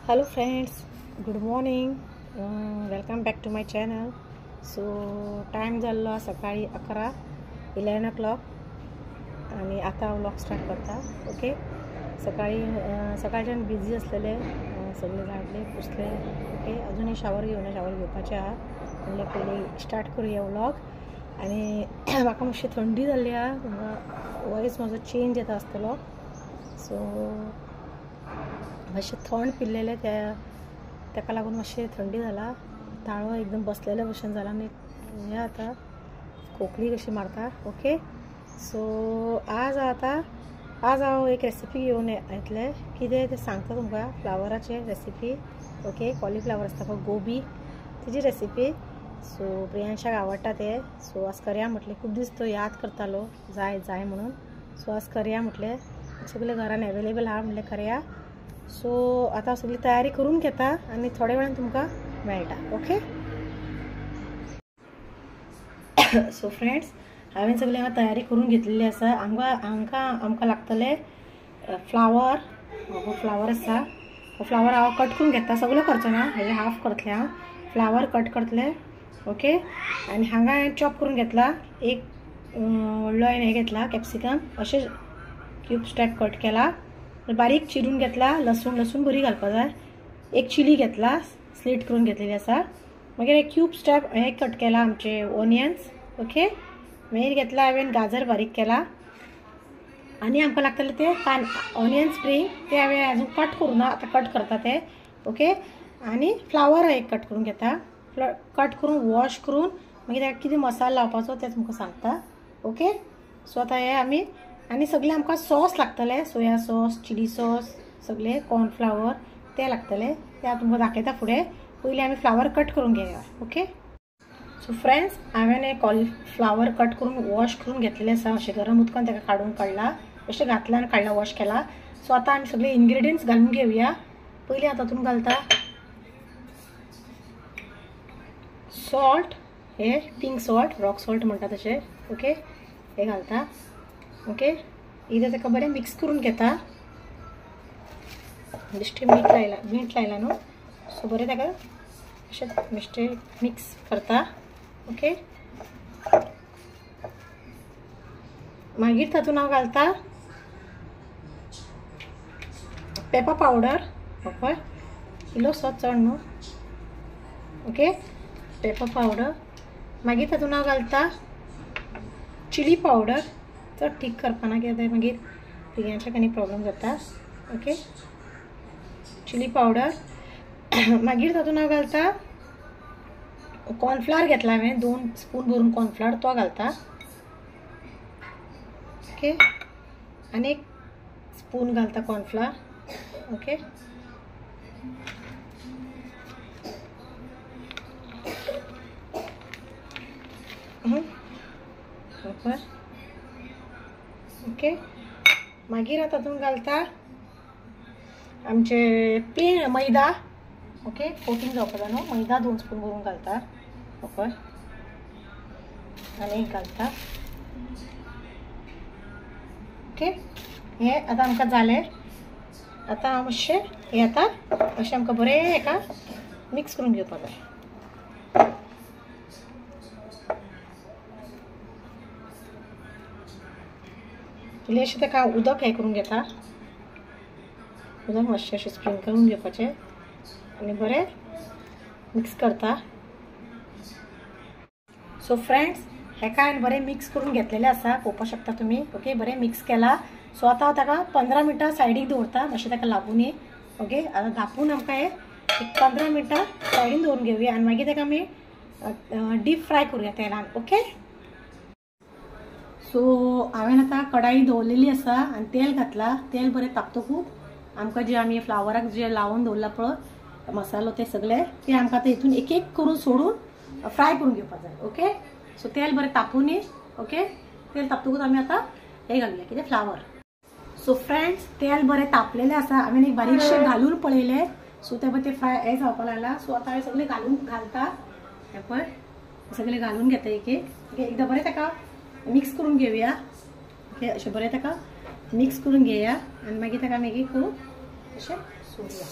Hello friends, good morning, welcome back to my channel. So time जाल्लो सकाळी 11 11 o'clock आणि आता व्लॉग स्टार्ट करता. ओके, सकाळी सकाळच्यान बिझी असलेले, सगळे झाडले पुसले. ओके, अजूनही शावर घेऊन शावर घेवपाचे आहा. म्हणल्यार पयलीं स्टार्ट करूया व्लॉग. आनी म्हाका मातशी थंडी जाल्ली आहा, वॉयस म्हजो चेंज येता आसतलो. सो मातशें थंड पिल्लेलें त्या ताका लागून मातशें थंडी जाला, ताळो एकदम बसलेले भशेन जाला आनी हें आतां खोकली कशी मारता. ओके, सो आज आतां आज हांव एक रेसिपी घेवन येतलें, कितें तें सांगता तुमकां. फ्लावराचे रेसिपी. ओके, कॉलीफ्लावर आसता पळय, गोबी, तेजी रेसिपी. सो प्रियांशाक आवडटा तें, सो आज करया म्हटलें. खूब दीस तो याद करतालो जाय जाय म्हणून, सो आज करया म्हटलें. सगळें घरान एवेलेबल आहा म्हटलें करया. सो आतां सगळी तयारी करून घेता आनी थोड्या वेळान तुमकां मेळटा. ओके, सो फ्रेंड्स, हांवें सगळी हांगा तयारी करून घेतलेली आसा. हांगा आमकां लागतले फ्लावर. हो फ्लावर आसा, हो फ्लावर हांव कट करून घेता. सगळो करचो ना, हेजे हाफ करतलें हांव. फ्लावर कट करतलें. ओके, आनी हांगा हांवें चॉप करून घेतला एक व्हडलो, हांवें हें घेतला कॅप्सिकम, अशें क्यूब्स टायप कट केला, बारीक चिरून घेतला. लसूण लसूण बरी घालपा जाय. एक चिली घेतला, स्लिट करून घेतलेली आसा. मागीर एक क्यूब्स टायप हें कट केला आमचे ओनियन्स. ओके, मागीर घेतला हांवें गाजर बारीक केला. आनी आमकां लागतले ते कान ऑनियन स्प्रिंग, ते हांवें अजून कट करूं ना, आतां कट करता ते. ओके, आनी फ्लावर एक कट करून घेता. कट करून वॉश करून मागीर ताका कितें मसालो लावपाचो तें तुमकां सांगता. ओके, सो आतां हें आमी आनी सगळे आमकां सॉस लागतले, सोया सॉस, चिली सॉस, सगळे कॉर्नफ्लावर ते लागतले. ते हांव तुमकां दाखयता फुडें. पयलीं आमी फ्लावर कट करून घेया. ओके, सो फ्रेंड्स, हांवें कॉलीफ्लावर कट करून वॉश करून घेतलेलें आसा. अशें गरम उदकान ताका काडून काडला, अशें घातलां आनी काडला, वॉश केला. सो आतां आमी सगळे इन्ग्रिडियंट्स घालून घेवया. पयलीं हांव तातूंत घालता सॉल्ट, हे पिंक सॉल्ट, रॉक सॉल्ट म्हणटा तशें. ओके, हे घालता. ओके, इदें ताका बरें मिक्स करून घेता. बेश्टें मीठ लायला, मीठ लायला न्हू, सो बरें ताका अशें बेश्टें मिक्स करता. ओके, मागीर तातूंत हांव घालता पेपर पावडर. पळय इल्लोसो चड न्हू. Okay, pepper powder. मागीर तातूंत हांव घालता चिली पावडर. चड ठीक करपा ना, कित्याक मागीर भुरग्यांच्या आनी प्रॉब्लम जाता. Okay, chilli powder. मागीर तातूंत हांव घालता कॉर्नफ्लावर. घेतला हांवें 2 स्पून भरून कॉर्नफ्लावर, तो घालता. ओके, आनी 1 स्पून घालता कॉर्नफ्लावर. ओके, ओके, मागीर आतां तातूंत घालता आमचे प्लेन मैदा. ओके, कोटींग जावपा जाय न्हू, मैदा 2 स्पून भरून घालता. ओके, आनी एक घालता. ओके, हें आतां आमकां जालें. आतां हांव मातशें हें आतां अशें आमकां बरें हेका मिक्स करून घेवपा जाय. इल्लें ताका उदक हें करून घेता, उदक मातशें अशें स्प्रिंकल करून घेवपाचें आनी बरें मिक्स करता. सो फ्रेंड्स, हेका हांवें बरें मिक्स करून घेतलेलें आसा, पळोवपाक शकता तुमी. ओके, बरें मिक्स केला. सो आतां हांव ताका 15 मिनटां सायडीक दवरता, मातशें ताका लागून. ओके, आतां धापून आमकां हें एक 15 मिनटां सायडीन दवरून घेवया आनी मागीर ताका आमी डीप फ्राय करुया तेलान. ओके, सो हांवें आतां कढाई दवरलेली आसा आनी तेल घातला. तेल बरें तापतकूच आमकां जे आमी फ्लावराक जे लावन दवरला पळय मसालो, ते सगळे ते आमकां आतां हितून एक एक करून सोडून फ्राय करून घेवपाक जाय. ओके, सो तेल बरें तापून. ओके, तेल तापतकूच आमी आतां हें घालया कितें, फ्लावर. सो फ्रेंड्स, तेल बरें तापलेलें आसा. हांवें एक बारीकशें घालून पळयलें. सो ते पळय ते फ्राय हें जावपाक लागला. सो आतां हांवें सगळें घालून घालता. हें पळय सगळें घालून घेता एक एक. ओके, एकदां बरें ताका मिक्स करून घेवया. ओके, अशें बरें ताका मिक्स करून घेया आनी मागीर ताका मागीर करून अशें सोडया.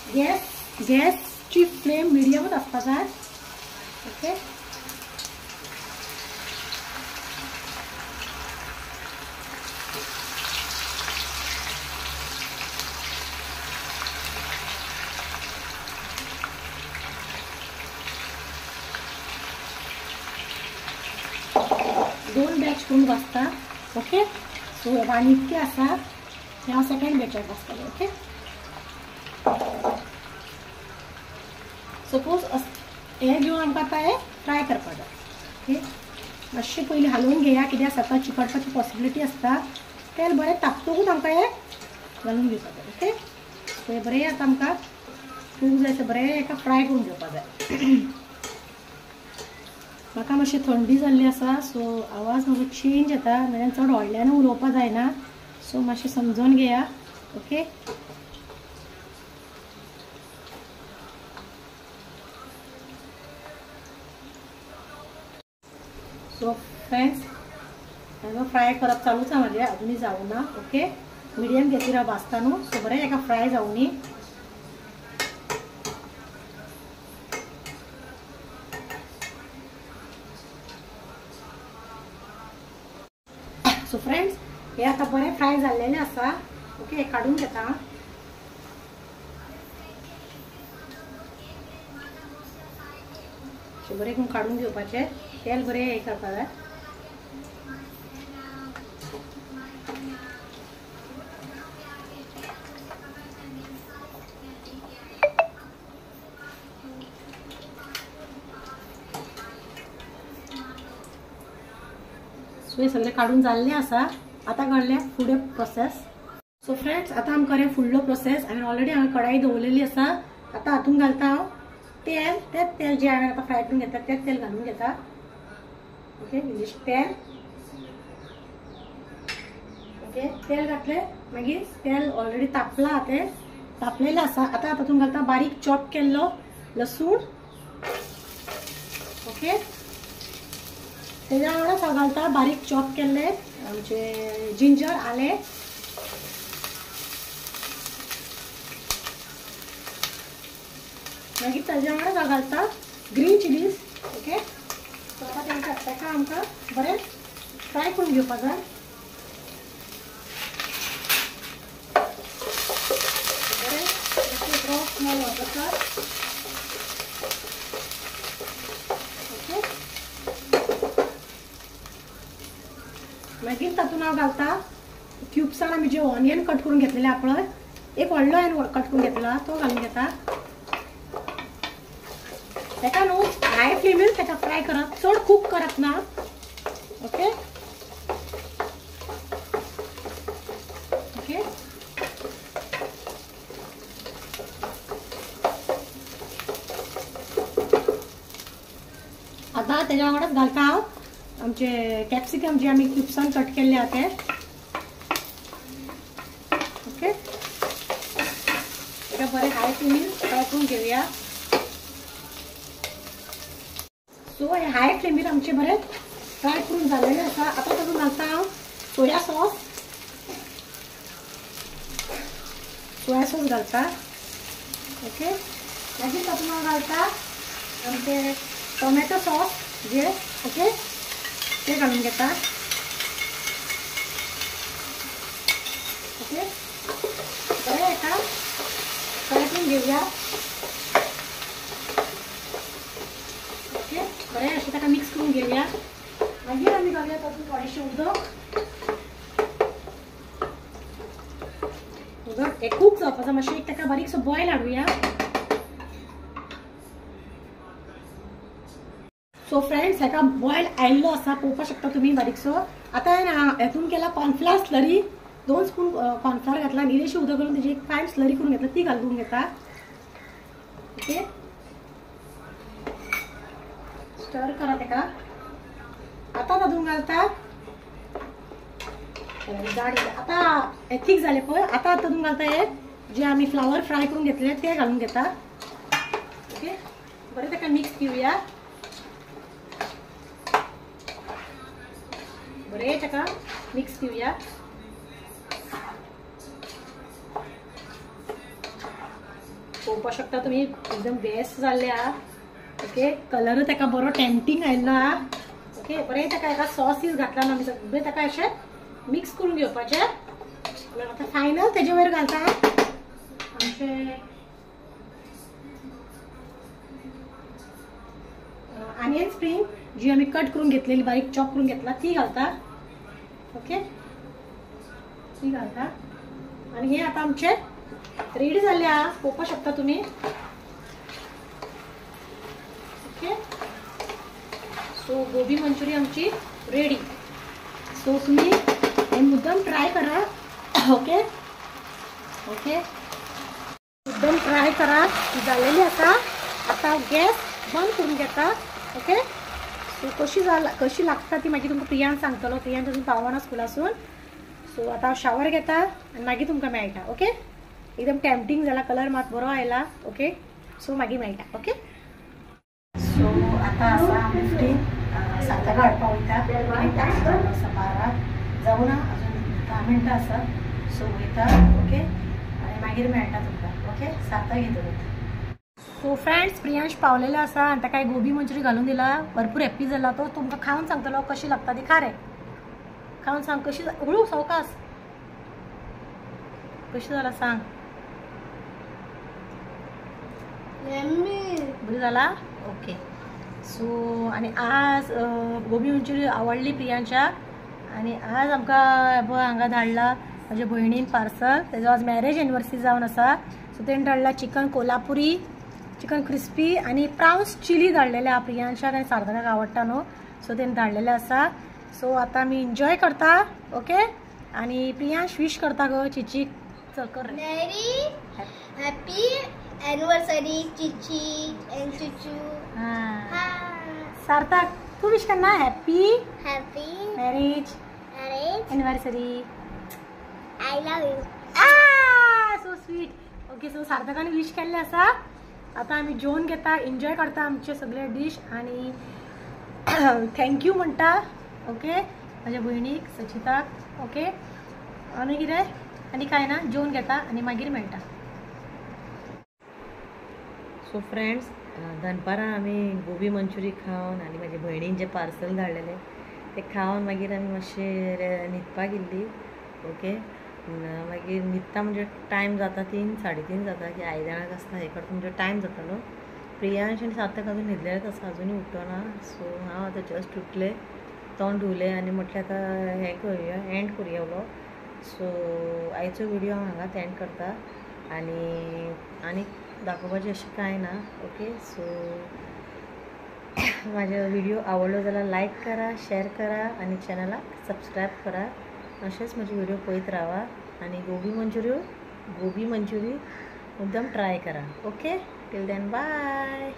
गॅसची फ्लेम मिडियमच आसपाक जाय. ओके, दोन बॅच करून भाजता. ओके, सो आनी इतके आसा हे हांव सेकेंड बॅचाक भाजतलें. ओके, सपोज हे घेवन आमकां आतां हे फ्राय करपाक जाय. ओके, मातशें पयलीं हालोवन घेया, कित्याक आतां चिकटपाची पॉसिबिलिटी आसता. तेल बरें तापतकूच आमकां हें घालून घेवपाक जाय. ओके, सो हें बरें आतां आमकां खूब जाय बरें एका फ्राय करून घेवपाक जाय. म्हाका मातशी थंडी जाल्ली आसा, सो आवाज म्हजो चेंज येता, म्हळ्यार चड व्हडल्यान उलोवपाक जायना, सो मातशें समजून घेया. ओके, सो फ्रेंड्स हांगा फ्राय करप चालूच आसा म्हजें, अजुनूय जावना. ओके, मिडियम गॅसीर हांव भाजता न्हू, सो बरें एका फ्राय जावनी. सो फ्रेंड्स हे आतां बरें फ्राय जाल्लेलें आसा. ओके, काडून घेता. बरें करून काडून घेवपाचें, तेल बरें हें करपाक जाय. सो हे सगळें काडून जाल्लें आसा. आतां काडलें फुडें प्रोसेस. सो फ्रेंड्स आतां आमकां रे फुडलो प्रोसेस. हांवें ऑलरेडी हांगा कढाई दवरलेली आसा. आतां हातूंत घालता हांव तेल. तेच तेल जें हांवें आतां फ्राय करून घेता तेच तेल घालून घेता. ओके, इल्लेशें तेल. ओके, तेल घातलें, मागीर तेल ऑलरेडी तापलां, तें तापलेलें आसा. आतां तातूंत घालता बारीक चॉप केल्लो लसूण. ओके, तेज्या वांगडाच हांव घालता बारीक चॉप केल्ले आमचे जिंजर आलें. मागीर ताज्या वांगडाच हांव घालता ग्रीन चिलीज. ओके, सो आतां तांकां ताका आमकां बरें फ्राय करून घेवपाक जाय. बरें रॉ स्मेल वचसर. ओके, मागीर तातूंत हांव घालता क्युब्सान आमी जे ऑनियन कट करून घेतलेले पळय, एक व्हडलो हांवें कट करून घेतला तो घालून घेता. ताका न्हू हाय फ्लेमीर ताका फ्राय करप, चड कूक करप ना. ओके, ओके, आतां तेज्या वांगडाच घालता हांव आमचे कॅप्सिकम जे आमी क्युब्सान कट केल्ले आहा ते. ओके, ताका बरें हाय फ्लेमीर फ्राय करून घेवया. सो हे हाय फ्लेमीर आमचे बरें फ्राय करून जाल्लेलें आसा. आतां तातूंत घालता हांव सोया सॉस. सोया सॉस घालता. ओके, मागीर तातूंत हांव घालता आमचे टोमॅटो सॉस जे. ओके, ते घालून घेता. ओके, बरें हेका फ्राय करून घेवया. ओके, बरें अशें ताका मिक्स करून घेवया. मागीर आमी घालया तातूंत थोडेशें उदक. उदक हें कूक जावपाचो मातशें, एक ताका बारीकसो बॉयल हाडुया. सो फ्रेंड्स हेका बॉयल आयिल्लो आसा, पळोवपाक शकता तुमी बारीकसो. आतां हांवें हेतून केला कॉर्नफ्लावर स्लरी. 2 स्पून कॉर्नफ्लावर घातला आनी इल्लेशें उदक घालून तेजी एक फायन स्लरी करून घेतला, ती घालून घेता. ओके, स्टर करा ताका. आतां तातूंत घालता जाड. आतां थीक जालें पळय. आतां तातूंत घालता हे जे आमी फ्लावर फ्राय करून घेतले ते घालून घेता. ओके, बरें ताका मिक्स दिवया. बरें ताका मिक्स दिवया. पळोवपाक शकता तुमी एकदम बेस्ट जाल्ले आहा. ओके कलरूय ताका बरो टेम्पटींग आयिल्लो आहा. ओके बरें ताका एका सॉसीस घातला ना आमी सगळें ताका अशें मिक्स करून घेवपाचें. आतां फायनल तेजे वयर घालता आमचें आनियन स्प्रिंग जी आमी कट करून घेतलेली बारीक चॉप करून घेतला ती घालता. ओके ती घालता आनी हे आतां आमचें रेडी जाल्लें आहा. पळोवपाक शकता तुमी. ओके सो गोबी मंचुरी आमची रेडी. सो तुमी हे मुद्दम ट्राय करा. ओके ओके मुद्दम ट्राय करा. जालेली आसा. आतां गॅस बंद करून घेता. ओके सो कशी जाला कशी लागता ती मागीर तुमकां प्रियान सांगतलो. प्रियान अजून पावना स्कुलासून. सो आतां हांव शावर घेता आनी मागीर तुमकां मेळटा. ओके एकदम टेम्पटींग जाला, कलर मात बरो आयला. ओके सो मागीर मेळटा. ओके सो आतां आसा 15 साताक हाडपाक वयता. 12 जावना अजून 10 मिनटां आसा. सो वयता. ओके आनी मागीर मेळटा तुमकां. ओके साताक येतलो. सो फ्रेंड्स प्रियांश पावलेलो आसा आनी ताका गोबी मंचुरी घालून दिला. भरपूर हॅप्पी जाला तो. तुमकां खावन सांगतलो कशी लागता ती. खा रे खावन सांग कशी. हळू सवकास कशी जाला सांग. बरी जाला. ओके सो आनी आज गोबी मंचुरी आवडली प्रियांशाक. आनी आज आमकां पळय हांगा धाडला म्हज्या भयणीन पार्सल. तेजो आज मॅरेज एनिवर्सरी जावन आसा. सो तेणें धाडला चिकन कोल्हापुरी, चिकन क्रिस्पी आनी प्रावन्स चिली धाडलेले आहा. प्रियांशाक आनी सार्थकाक आवडटा न्हू, सो तेणें धाडलेले आसा. सो आतां आमी एन्जॉय करता. ओके आनी प्रियांश विश करता गो चिचीक. चल कर. Very happy anniversary Chichi and Chuchu. Sarthak तू विश करना. Happy happy marriage anniversary. I love you. So sweet. Okay so सार्थकान wish केल्लें आसा. आतां आमी जेवन घेता, एन्जॉय करता आमचे सगळे डीश आनी thank you म्हणटा. ओके म्हज्या भयणीक सचिताक. ओके आनी कितें आनी कांय ना, जेवन घेता आनी मागीर मेळटा. सो फ्रेंड्स दनपारां आमी गोबी मंचुरी खावन आनी म्हाजे भयणीन जें पार्सल धाडलेलें तें खावन मागीर आमी मातशें न्हिदपाक गेल्ली. ओके मागीर न्हिदता म्हणजे टायम जाता 3 साडे 3 जाता की आयदनाक आसता हें करता म्हणजे टायम जातालो. प्रियांश आनी सार्थक अजून न्हिदलेलेच आसा, अजुनूय उठना. सो हांव आतां जस्ट उठलें, तोंड धुलें आनी म्हटलें आतां हें करुया, एंड करुया व्लॉग. सो आयचो व्हिडियो हांव हांगाच एंड करता आनी आनीक दाखोवपाचें अशें कांय ना. ओके सो म्हाजो व्हिडियो आवडलो जाल्यार लायक करा, शेअर करा आनी चॅनलाक सबस्क्रायब करा. अशेंच म्हजे व्हिडियो पळयत रावा आनी गोबी मंचुरी मुद्दम ट्राय करा. Okay till then bye.